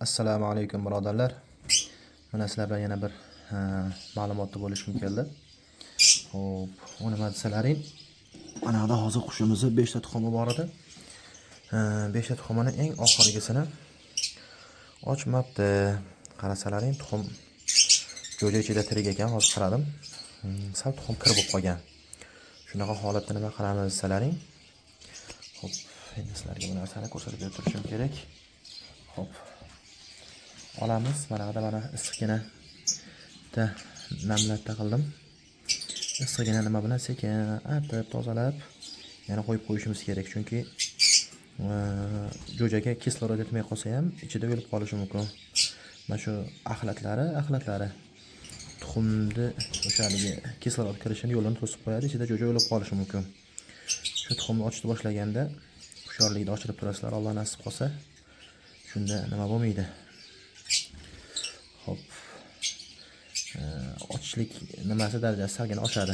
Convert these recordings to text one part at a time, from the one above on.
Assalomu alaykum, birodarlar. Mana sizlar bilan yana bir ma'lumotni bo'lishim keldi. Xo'p, u nima desalaring, mana bu hozir qushimizni 5 ta tuxumi bor edi. 5 ta tuxumini eng oxirgisini ochmabdi. Qarasalaring, tuxum jo'ja ichida tirik ekan, hozir qaradim. Sal tuxum kir bo'lib qolgan. Shunaqa holatda nima qilamiz desalaring, xo'p, endi sizlarga bu narsani ko'rsatib berib turishim kerak. Xo'p. Olamiz. Mana bu mana issiqqina bitta namlatda qildim. Issiqqina nima bilan sekin artib, tozalab yana qo'yib qo'yishimiz kerak, chunki jo'jaga kislorod yetmay qolsa ham ichida o'lib qolishi mumkin. Mana shu axlatlari tuxumni o'sha haligi kislorod kirishini yo'lini to'sib qo'yadi, ichida jo'ja o'lib qolishi mumkin. Shu tuxumni ochishni boshlaganda hushyorlikda ochirib turasizlar, Alloh nasib qilsa, shunda nima bo'lmaydi. Xo'p. Ochishlik nimasi darajasi salgina oshadi.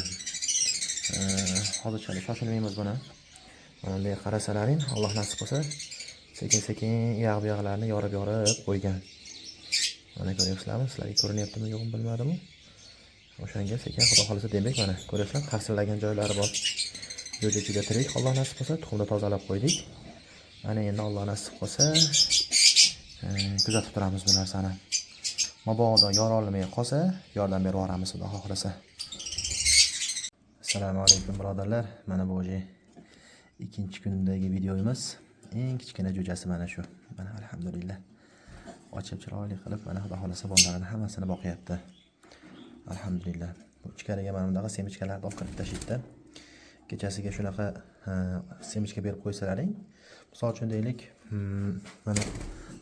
Hozirchalik shoshilmaymiz buni. Mana bunday qarasalaring, Alloh nasib qilsa, sekin-sekin u yoq bu yoqlarini yorib-yorib qo'ygan. Mana ko'ryapsizlarmi? Sizlarga ko'rinyaptimi, yo'qmi bilmadim. O'shanga sekin, Xudo xolasa, demak, mana ko'ryapsizlar, qarsillagan joylari bor. Jo'ja ichida tirik, Alloh nasib qilsa, tuxumni tozalab qo'ydik. Mana endi Alloh nasib qilsa, kuzatib turamiz bu narsani. Mabodo yorolmay qolsa, yordam berib yuboramiz, Xudo xohlasa. Assalomu alaykum, birodarlar. Mana bu уже ikkinchi kundagi videomiz. Eng kichkina jo'jasi mana shu. Mana, alhamdulillah. Ochib, chiroyli qilib, mana, Xudo xohlasa, bolalarini hammasini boqyapti. Alhamdulillah. Bu ichkariga mana bunaqa семечка larni olib kirib tashlaydi. Kechasiga shunaqa семечка berib qo'ysalaring, misol uchun deylik, mana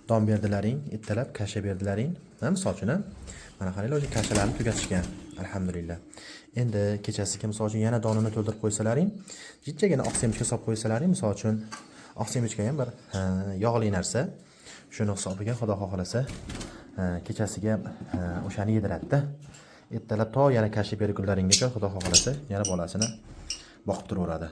don berdilaring, ertalab kasha berdilaring, ha, misol uchun, ha? Mana qaranglar, o'sha kashalarni tugatishgan, alhamdulillah. Endi kechasiga, misol uchun, yana donini to'ldirib qo'ysalaring, jichchagina oq семечка solib qo'ysalaring, misol uchun, oq семечка ham bir yog'li narsa. Shuni hisobiga, Xudo xohlasa, kechasiga o'shani yediradida. Ertalab to yana kasha bergunlaringgacha, Xudo xohlasa, yana bolasini boqib turaveradi.